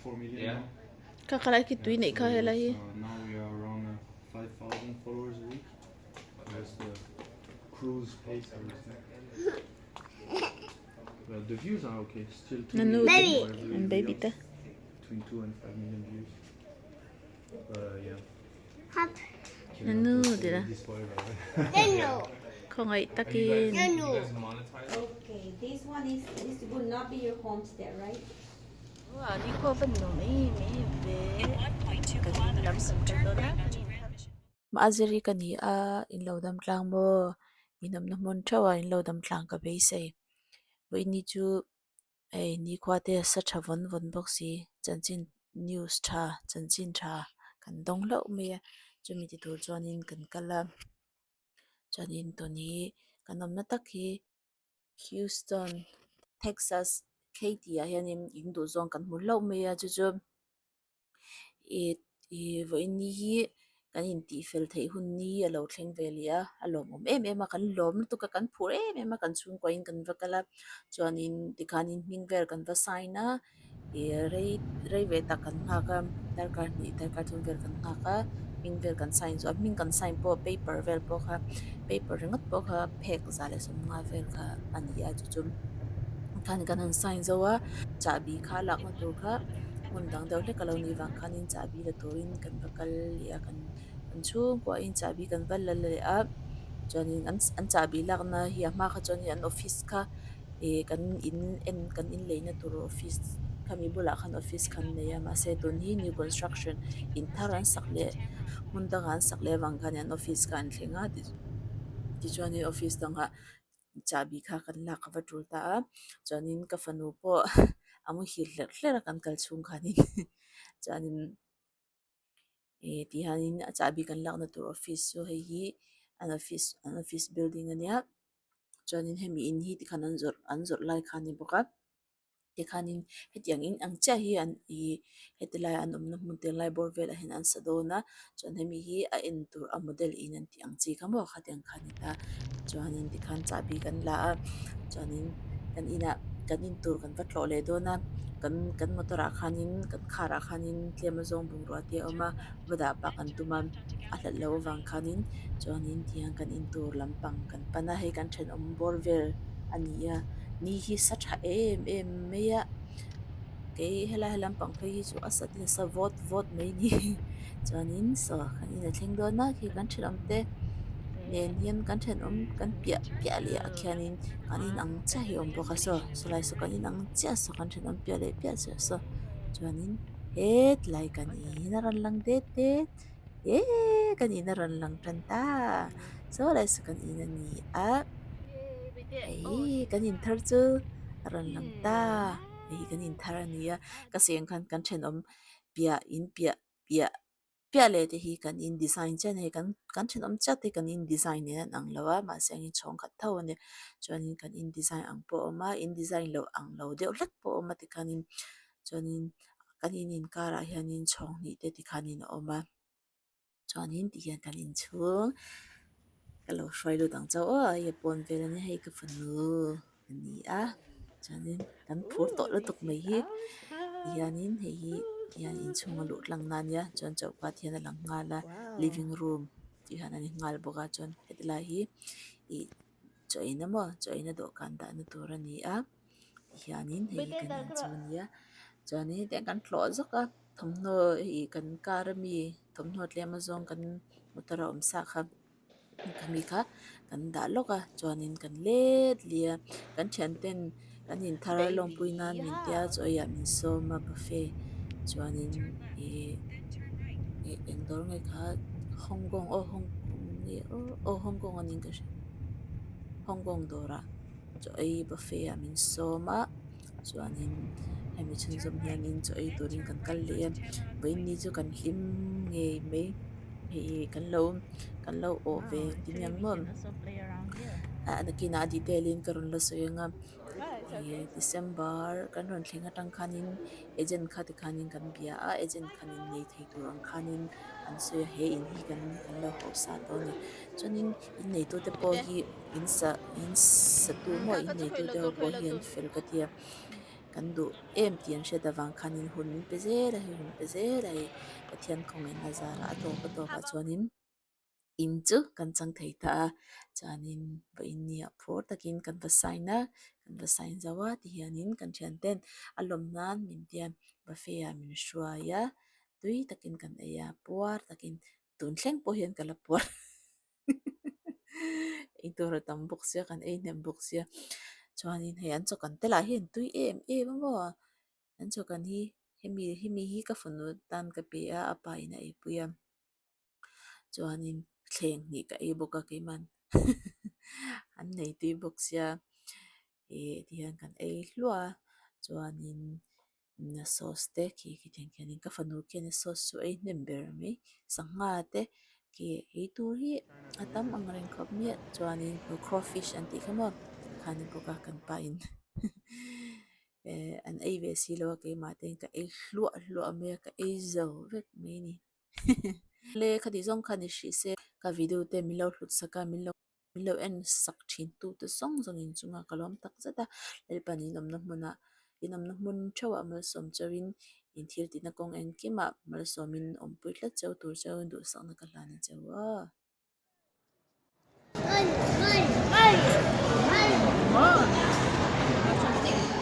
4 million Yeah. now. Kha khalai khi Yeah, tui neih so kha helai it's, hi. Now we are around 5,000 followers a week. That's the cruise pace, I would say. Well, the views are okay. Still 2 Nanu million te for every an baby reel. te. Between 2 and 5 million views. But yeah. Cannot Nanu say tira. this forever. right? Khawngaih Are you guys, takin. you guys monetize? Okay, this one is, this will not be your homestead, right? Ni khaw van nuam em em ve kan in lam kan kal dawn a Mahaziri ka ni a in lo dam tlang maw in awmna hmun theuh a in lo dam tlang ka beisei vawiin chu hei nikhua te sa tha vawn vawn bawk si chanchin news tha chanchin tha kan dawng hlauh mai a chumi ti tur chuanin kan kal a chuanin tun hi kan awmna tak hi. Houston, Texas Katy ah hianin in duh zawng kan hmu hlauh mai a chu chu ih ih vawiin ni hi kan intih fel theih hun ni a lo thleng ve leh a a lawmawm em em a kan lawm lutuk a kan phur em em a kan chhungkua in kan va kal a chuanin tikhanin hming vel kan va sign a ih rei rei ve tak kan nghak a darkar hnih darkar thum vel kan nghak a hming vel kan sign zawh a hming kan sign pawh paper vel pawh kha paper ringawt pawh kha phek za leh sawmnga vel kha a ni a chu chu khan kan han sign zo a chahbi kha lakna tur kha hmun dang deuh hlek a lo nih vang khanin chahbi la turin kan va kal leh a kan kan chhungkuahin chahbi kan va la leh a chuanin an an chahbi lakna hi a hma kha chuanin an office kha. Ih kan in en kan in leina tur office khami bulah khan office khan nei a mahse tun hi new construction in thar an sak leh hmun dangah an sak leh avang khan an office kha an thleng a tichuanin office dangah chahbi kha kan lak a va tul ta a chuanin ka fanu pawh a muhil hlerh hlerh a kan kal chhung khanin chuanin. Ih ti hianin a chahbi kan lakna tur office chu hei hi an office an office building a nia chuanin hemi in hi tikhan an zawrh an zawrh lai kha a ni bawk a tikhanin hetiang in ang chiah hi an ih heti lai an awmna hmun te lai bawr velah hian an sa dawn a chuan hemi hi a en tur a model in an tih ang chi kha maw khatiang kha a ni ta chuanin tikhan chahbi kan la a chuanin kan inah kan in tur kan va tlawh leh dawn a kan kan motor ah khanin kan car ah khanin tlem a zawng bungrua te a awm a va dah pah kan tum a a hlat loh avang khanin chuanin tiang kan in tur lampang kan pan a hei kan thenawm bawr vel a ni a ni hi sa tha em em mai a kei helai lampang phei hi chu a sat in a sa vawt vawt mai a ni chuanin saw kan in a thleng dawn a khi kan thenawm te nen hian kan thenawm kan piah piah leh ah khianin kan in ang chiah hi a awm bawk a saw sawlai saw kan in ang chiah saw kan thenawm piah leh piah chiah saw chuanin hetlai kan in a rawn lang det det eee kan in a rawn lang tan ta sawlai saw kan in a ni a eii kan in thar chu a rawn lang ta hei hi kan in thar a ni a ka seng khan kan thenawm piah in piah piah piah leh te hi kan in design chiah a ni hei kan kan thenawm chiah te kan in design nen a inang lo a mahse an inchhawng khat tho a nia chuanin kan in design ang pawh a awm a in design loh ang lo deuh hlek pawh a awm a tikhanin chuanin kan in inkarah hianin chhawng hnih te tikhanin a awm a chuanin tihian kan inchhung ka lo hruai lut ang chauh aw hei a pawn vel a nia hei ka fanu a ni a chuanin kan phur tawh lutuk mai hi tihianin hei hi hian inchhung a luh tlang na ania chuan choka te hian a lang nghal a living room tih hian a ni nghal bawk a chuan heti lai hi ih chaw eina maw chaw eina dawhkan dahna tur a ni a tihianin hei hi kan in chu a nia chuanin hetiang kan tlawh zawk a thawmhnaw hei kan car ami thawmhnaw tlem azawng kan motor a awm sa kha. Khami kha kan dah lawk a chuanin kan let leh a kan thianten kan inthar lawmpui nan min tia chaw eiah min sawm a buffet chuanin ih ih eng dawr nge kha Hong Kong aw Hong Kong nge aw Hong Kong a niin ka hria Hong Kong dawrah chaw ei buffet ah min sawm a chuanin hemi chhunzawm hianin chaw ei turin kan kal leh a vawiin ni chu kan hlim ngei mai. Hei kan lo kan lo awh ve ti miang maw ah nakinah a detail in ka rawn la sawi ang a ih December kan rawn thleng atang khanin agent kha tikhanin kan bia a agent khanin nei thei tur ang khanin an sawi a he in hi kan kan lo hausa tawh a ni chuanin in neitute pawh hi in sa in satu maw in neitute ho pawh hi an fel ka ti a. kan duh em tih an hriat avang khanin hun min pe zel a hei hun pe zel a hei Pathian kawngin a zar a a tawp a tawpah chuanin in chu kan chang thei ta a chuanin vawiin ni ah phur takin kan va sign a kan va sign zo a tihianin kan thian ten a lawm nan min tia buffet ah min hruai a tui takin kan ei a puar takin tun thleng pawh hian ka la puar ei tur a tam bawk sia kan ei hnem bawk sia chuanin hei an chaw kan te lah hi an tui em em a maw an chaw kan hi hemi hemi hi ka fanu tan ka pe a a pa in a eipui a chuanin thleng hnih ka ei bawk a keimah an nei tui bawk sia ih tihian kan ei hluah a chuanin sauce te khi khitiang khianin ka fanu khian sauce chu ei hnem ber mai sangha te khi ei tur hi a tam ang reng khawp mai a chuanin crawfish an tih kha maw kha ni bawk a kan pa in eh an ei ve si lo a keimah te ka ei hluah hluah mai a ka ei zo vek mai a ni le khati zawng kha ni hrih se ka video te min lo hlut sak a min lo. Min lo en sak thin tu te zawng zawng in chunga ka lawm tak zet a Lalpan in awmna hmunah in awmna hmun theuhah malsawm chauhin in thil tihna kawng engkimah malsawmin awmpui tlat cheu tur cheu duhsakna ka hlan a cheu a.